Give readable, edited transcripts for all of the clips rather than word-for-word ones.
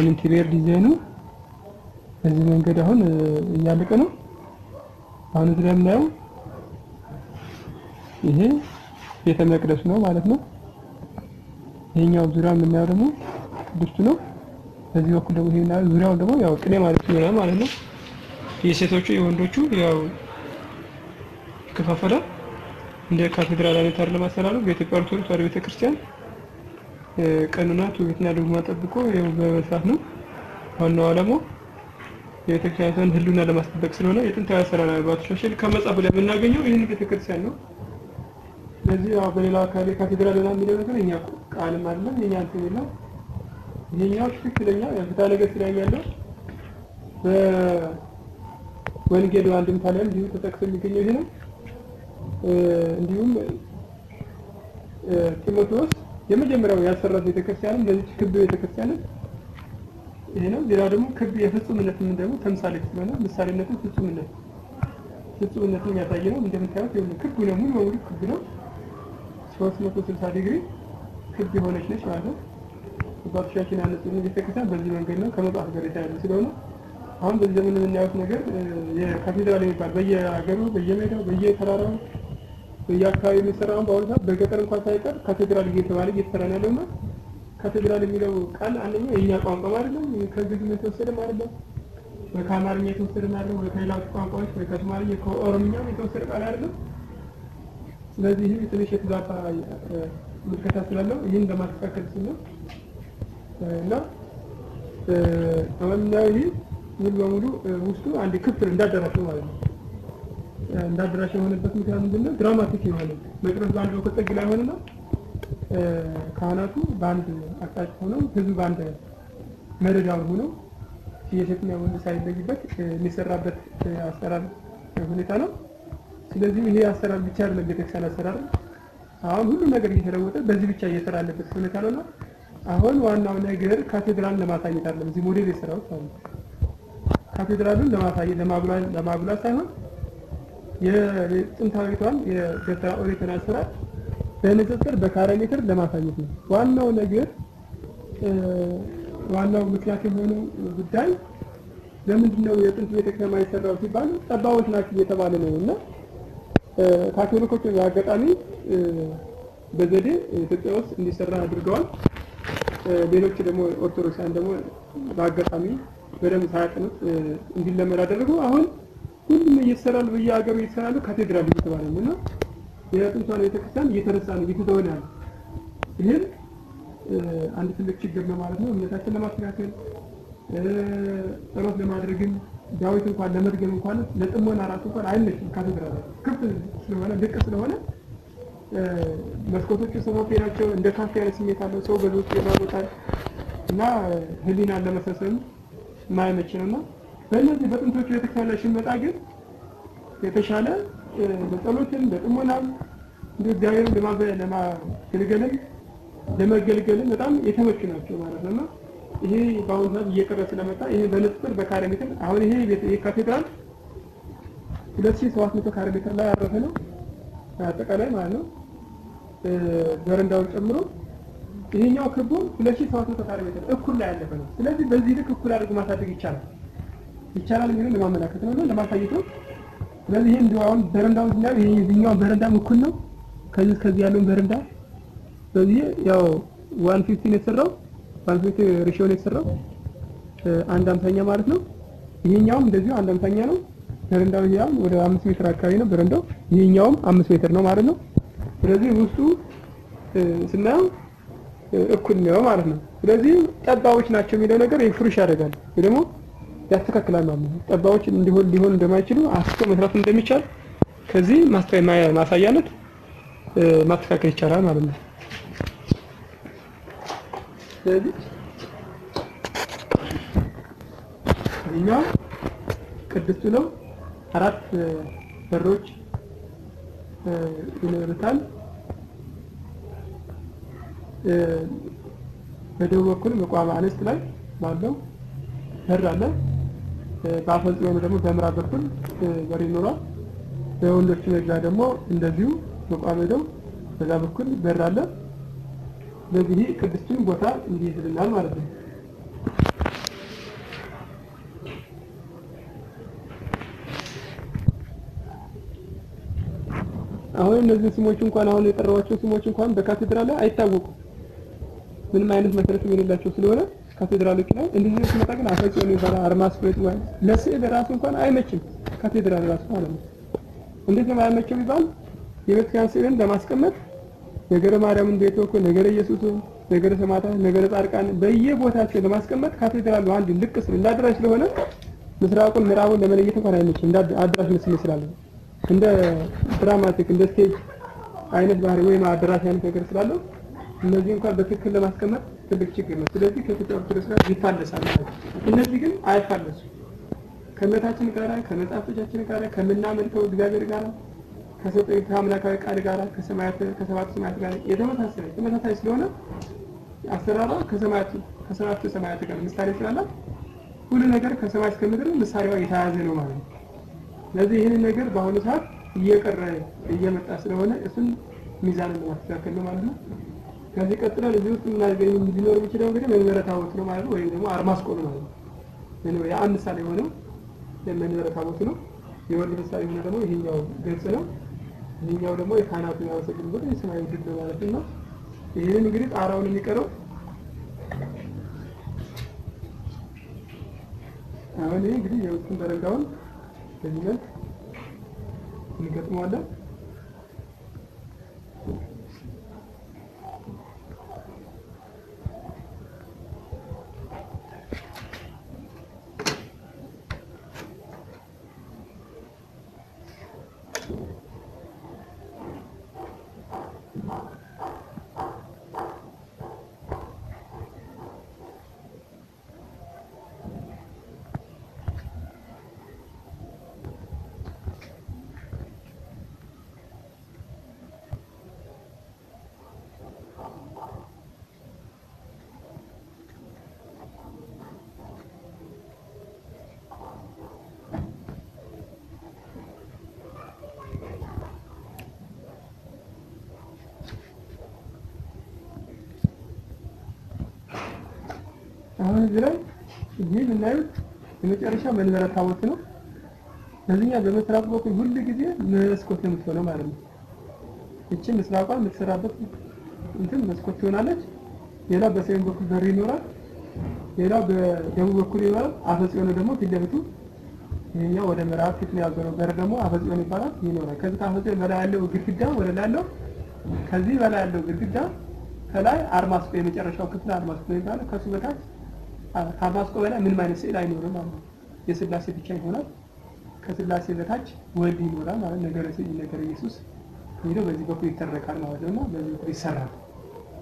አሁን interior design ኡ በዚህ መንገድ አሁን እያለቀ ነው። አሁን እዚህ ላይ የምናየው ይሄ ቤተ መቅደሱ ነው ማለት ነው። ይሄኛው ዙሪያ የምናየው ደግሞ ቅድስቱ ነው። በዚህ በኩል ደግሞ ይሄና ዙሪያው ደግሞ ያው ቅኔ ማለት ነው ማለት ነው። የሴቶቹ የወንዶቹ ያው ይከፋፈላል። እንደ ካቴድራል አይነት አይደለም አሰራሩ። በኢትዮጵያ ኦርቶዶክስ ተዋሕዶ ቤተክርስቲያን ቀኖና ትውፊትና ዶግማ ጠብቆ ያው በመስራት ነው። ዋናው ዓላማው የቤተክርስቲያኗን ሕልውና ለማስጠበቅ ስለሆነ የጥንታዊ አሰራር አባቶቻችን ከመጽሐፉ ላይ የምናገኘው ይህን ቤተክርስቲያን ነው። ስለዚህ ያው በሌላ አካባቢ ካቴድራል ምናምን የሚለው ነገር የኛ ቃልም አይደለም የኛ እንትን የለም። ይሄኛው ትክክለኛ ፍትሐ ነገሥት ላይ ያለው በወንጌሉ አንድምታ ላይ እንዲሁ ተጠቅሶ የሚገኘው ይሄ ነው። እንዲሁም ጢሞቴዎስ የመጀመሪያው ያሰራት ቤተክርስቲያንም ለዚች ክብ ቤተክርስቲያንም ይሄ ነው። ሌላው ደግሞ ክብ የፍጹምነት ምን ደግሞ ተምሳሌት ስለሆነ ምሳሌነቱ ፍጹምነትን የሚያሳይ ነው። እንደምታዩት ይሄ ክብ ነው፣ ሙሉ በሙሉ ክብ ነው። 360 ዲግሪ ክብ የሆነች ነች ማለት ነው። አባቶቻችን ያነጹልን ቤተክርስቲያን በዚህ መንገድ ነው ከመጽሐፍ ጋር የተያያዘ ስለሆነ አሁን በዚህ ዘመን የምናየው ነገር የካቴድራል የሚባል በየሀገሩ በየሜዳው በየተራራው በየአካባቢው የሚሰራው በአሁኑ ሰዓት በገጠር እንኳን ሳይቀር ካቴድራል እየተባለ እየተሰራ ነው ያለውና ካቴድራል የሚለው ቃል አንደኛው የኛ ቋንቋ አይደለም፣ ከግዕዝ የተወሰደም አይደለም፣ ወይ ከአማርኛ የተወሰደም አይደለም፣ ወይ ከሌሎች ቋንቋዎች ወይ ከሶማልኛ ከኦሮምኛም የተወሰደ ቃል አይደለም። ስለዚህ ይህ ትንሽ የተዛባ ምልከታ ስላለው ይህን ለማስተካከል ሲል ነው እና አሁን ይህ ሙሉ በሙሉ ውስጡ አንድ ክፍል እንዳዳራሽ ነው ማለት ነው። እንዳዳራሽ የሆነበት ምክንያት ምንድነው? ድራማቲክ የሆነ መቅረዝ በአንድ በኩል ጥግ ላይ ሆነና ካህናቱ በአንድ አቅጣጫ ሆነው ህዝቡ በአንድ መደዳው ሆነው የሴትና ወንድ ሳይለይበት የሚሰራበት አሰራር ሁኔታ ነው። ስለዚህ ይሄ አሰራር ብቻ አይደለም ቤተክርስቲያን አሰራር። አሁን ሁሉ ነገር እየተለወጠ በዚህ ብቻ እየሰራ ያለበት ሁኔታ ነውና አሁን ዋናው ነገር ካቴድራልን ለማሳየት አይደለም እዚህ ሞዴል የሰራሁት ማለት ነው። ካቴድራሉን ለማሳየት ለማጉላት ሳይሆን የጥንታዊቷን የደብተራ ኦሪትን አሰራር በንጽጽር በካሬ ሜትር ለማሳየት ነው። ዋናው ነገር ዋናው ምክንያት የሆነው ጉዳይ ለምንድን ነው የጥንት ቤተክርስቲያን የማይሰራው ሲባል ጠባቦች ናቸው እየተባለ ነው እና ካቶሊኮች በአጋጣሚ በዘዴ ኢትዮጵያ ውስጥ እንዲሰራ አድርገዋል። ሌሎች ደግሞ ኦርቶዶክሳን ደግሞ በአጋጣሚ በደንብ ሳያጠኑት እንዲለመድ አደረጉ። አሁን ሁሉም እየተሰራሉ በየሀገሩ እየተሰራሉ ካቴድራል እየተባለ ነው እና የጥንቷን ቤተክርስቲያን እየተረሳ ነው እየተተወ ነው ያለው። ይህም አንድ ትልቅ ችግር ነው ማለት ነው። እምነታችን ለማስተካከል ጸሎት ለማድረግም ዳዊት እንኳን ለመድገም እንኳን ለጥሞና ራሱ እንኳን አይመችም። ካቴድራል ክፍት ስለሆነ ልቅ ስለሆነ መስኮቶቹ ሰፋፊ ናቸው። እንደ ካፌ አይነት ስሜት አለው። ሰው በዚህ ውስጥ ይራወጣል እና ህሊናን ለመሰብሰብ የማይመች ነውና በእነዚህ በጥንቶቹ ቤተክርስቲያን ላይ ስንመጣ ግን የተሻለ ለጸሎትም ለጥሞናም እንደ እግዚአብሔርን ለማገልገልም ለመገልገልም በጣም የተመቹ ናቸው ማለት ነውና ይሄ በአሁኑ ሰዓት እየቀረ ስለመጣ ይሄ በንጽጽር በካሬ ሜትር አሁን ይሄ ካቴድራል 2700 ካሬ ሜትር ላይ ያረፈ ነው አጠቃላይ ማለት ነው በረንዳውን ጨምሮ። ይሄኛው ክቡ 2700 ካሬ ሜትር እኩል ላይ ያለፈ ነው። ስለዚህ በዚህ ልክ እኩል አድርጎ ማሳደግ ይቻላል የሚለውን ለማመላከት ነው ለማሳየት ነው። ስለዚህ ይሄ እንደው አሁን በረንዳውን ስናየው ይሄኛው በረንዳም እኩል ነው ከዚህ እስከዚህ ያለውን በረንዳ ስለዚህ ያው 150 ነው የተሰራው 150 ratio ነው የተሰራው 1.50 ማለት ነው። ይሄኛውም እንደዚሁ 1.50 ነው። በረንዳው ያው ወደ 5 ሜትር አካባቢ ነው በረንዳው። ይሄኛውም 5 ሜትር ነው ማለት ነው። ስለዚህ ውስጡ ስናየው እኩል ነው ማለት ነው። ስለዚህ ጠባቦች ናቸው የሚለው ነገር ይፍሩሽ ያደርጋል ወይ ደግሞ ያስተካክላል ማለት ነው። ጠባቦች እንዲሆን ሊሆን እንደማይችሉ አስቶ መስራት እንደሚቻል ከዚህ ማሳያነት ማስተካከል ይቻላል ማለት ነው። ስለዚህ ይሄኛው ቅድስቱ ነው። አራት በሮች ይኖሩታል። በደቡብ በኩል መቋሚያ አንስት ላይ ባለው በር አለ። በአፈጽዮኑ ደግሞ በምዕራብ በኩል በር ይኖራል። በወንዶች መግቢያ ደግሞ እንደዚሁ መቋሚያው ነው፣ በዛ በኩል በር አለ። ስለዚህ ቅድስቱን ቦታ እንዲይዝልናል ማለት ነው። አሁን እነዚህ ስሞች እንኳን አሁን የጠራኋቸው ስሞች እንኳን በካቴድራል ላይ አይታወቁም። ምንም አይነት መሰረት የሌላቸው ስለሆነ ካቴድራሎች ላይ እንደዚህ ሲመጣ ግን አፈጽዮን ይባላል፣ አርማስቆ ይባላል። ለስዕል ራሱ እንኳን አይመችም ካቴድራል ራሱ ማለት ነው። እንዴት ነው የማይመቸው ቢባል የቤተክርስቲያን ስዕልን ለማስቀመጥ ነገረ ማርያምን ቤተወኩ፣ ነገረ ኢየሱስን፣ ነገረ ሰማዕታት፣ ነገረ ጻድቃን በየቦታቸው ለማስቀመጥ ካቴድራሉ አንድ ልቅ ስል እንደ አዳራሽ ስለሆነ ምስራቁን ምዕራቡን ለመለየት እንኳን አይመችም። እንደ አዳራሽ ምስል ስላለ እንደ dramatic እንደ stage አይነት ባህሪ ወይም አዳራሽ አይነት ነገር ስላለው እነዚህ እንኳን በትክክል ለማስቀመጥ ትልቅ ችግር ነው። ስለዚህ ከኢትዮጵያ ኦርቶዶክስ ጋር ይፋለሳል ማለት ነው። እነዚህ ግን አይፋለሱም። ከእምነታችን ጋር፣ ከመጽሐፍቶቻችን ጋር፣ ከምናመልከው እግዚአብሔር ጋር፣ ከሰጠኝ ከአምላካዊ ቃል ጋር፣ ከሰማያት ከሰባቱ ሰማያት ጋር የተመሳሰለ ተመሳሳይ ስለሆነ አሰራሯ ከሰማያቱ ከሰባቱ ሰማያት ጋር ምሳሌ ስላላት ሁሉ ነገር ከሰማይ እስከ ምድር ምሳሌዋ የተያያዘ ነው ማለት ነው። ስለዚህ ይህንን ነገር በአሁኑ ሰዓት እየቀረ እየመጣ ስለሆነ እሱን ሚዛንን ለማስተካከል ነው ማለት ነው። ከዚህ ቀጥለን እዚህ ውስጥ የምናገኘው ሊኖር የሚችለው እንግዲህ መንበረ ታቦት ነው ማለት ነው፣ ወይም ደግሞ አርማስቆ ነው ማለት ነው። የአብ ምሳሌ የሆነው መንበረ ታቦት ነው። የወልድ ምሳሌ የሆነ ደግሞ ይሄኛው ገጽ ነው። ይሄኛው ደግሞ የካህናቱ የሚያመሰግኑበት የሰማያዊ ድል ነው ማለት ነው። ይህንን እንግዲህ ጣራውን የሚቀረው አሁን ይሄ እንግዲህ የውስጡን በረንዳውን በዚህ መልክ እንገጥመዋለን። አሁን እዚህ ላይ ይህ የምናዩት የመጨረሻ መንበረ ታቦት ነው። በዚህኛ በምስራቅ በኩል ሁሉ ጊዜ መስኮት ነው የምትሆነው ማለት ነው። እቺ ምስራቋ የምትሰራበት እንትን መስኮት ትሆናለች። ሌላ በሰሜን በኩል በር ይኖራል። ሌላ በደቡብ በኩል ይኖራል። አፈጽዮን ደግሞ ፊት ለፊቱ ይሄኛው ወደ ምዕራብ ፊት ነው ያዞረው በር ደግሞ አፈጽዮን ይባላል ይኖራል። ከዚህ ከአፈጽዮን በላይ ያለው ግድግዳ ወደ ላይ ያለው ከዚህ በላይ ያለው ግድግዳ ከላይ አርማስቆ የመጨረሻው ክፍል አርማስቆ ይባላል። ከሱ በታች ከአርማስቆ በላይ ምንም አይነት ስዕል አይኖርም ማለት ነው። የስላሴ ብቻ ይሆናል። ከስላሴ በታች ወልድ ይኖራል ማለት ነገረ ስዕል ነገረ ኢየሱስ የሚለው በዚህ በኩል ይተረካል ማለት ነው። በዚህ በኩል ይሰራል።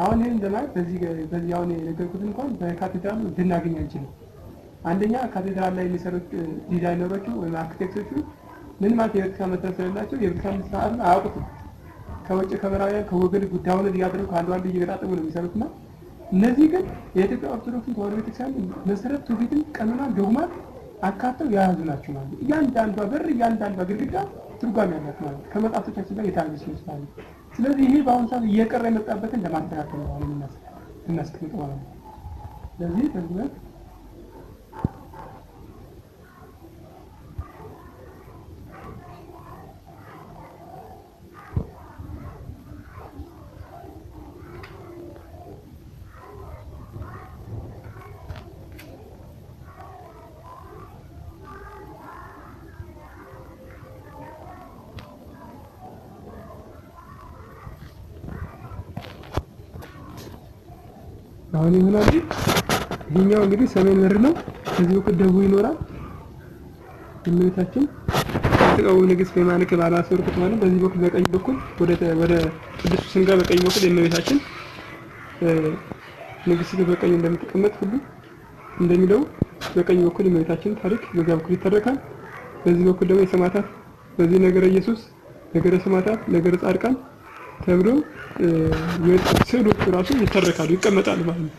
አሁን ይሄን ለማየት በዚህ አሁን የነገርኩት እንኳን በካቴድራሉ ልናገኝ አንችልም። አንደኛ ካቴድራል ላይ የሚሰሩት ዲዛይነሮቹ ወይም አርክቴክቶቹ ምን ማለት የቤተክርስቲያን መሰረት ስለሌላቸው የቤተክርስቲያን ስርዓቱን አያውቁትም። ከውጭ ከምዕራባውያን ከወገን ጉዳዩን እያደረጉ አንዱ አንዱ እየገጣጠሙ ነው የሚሰሩትና እነዚህ ግን የኢትዮጵያ ኦርቶዶክስ ተዋሕዶ ቤተክርስቲያን መሰረት ትውፊትን፣ ቀኖናን፣ ዶግማን አካተው የያዙ ናቸው ማለት ነው። እያንዳንዷ በር እያንዳንዷ ግድግዳ ትርጓሜ ያላት ማለት ነው። ከመጽሐፍቶቻችን ጋር የተያያዘች ነች ማለት ነው። ስለዚህ ይሄ በአሁኑ ሰዓት እየቀረ የመጣበትን ለማስተካከል ነው አሁን የምናስቀምጠው ማለት ነው። ስለዚህ በዚህ መልክ አሁን ይሆናል። ይሄኛው እንግዲህ ሰሜን በር ነው። ከዚህ በኩል ደቡብ ይኖራል። እመቤታችን ተቀው ንግስት በማንከ ባላሰርኩት ማለት በዚህ በኩል በቀኝ በኩል ወደ ቅዱስ ስንጋ በቀኝ በኩል የእመቤታችን ንግስት በቀኝ እንደምትቀመጥ ሁሉ እንደሚለው በቀኝ በኩል የእመቤታችን ታሪክ በዚያ በኩል ይተረካል። በዚህ በኩል ደግሞ የሰማዕታት በዚህ ነገረ ኢየሱስ፣ ነገረ ሰማዕታት፣ ነገረ ጻድቃን ተብሎ ስዕሎቹ ራሱ ይተረካሉ ይቀመጣሉ ማለት ነው።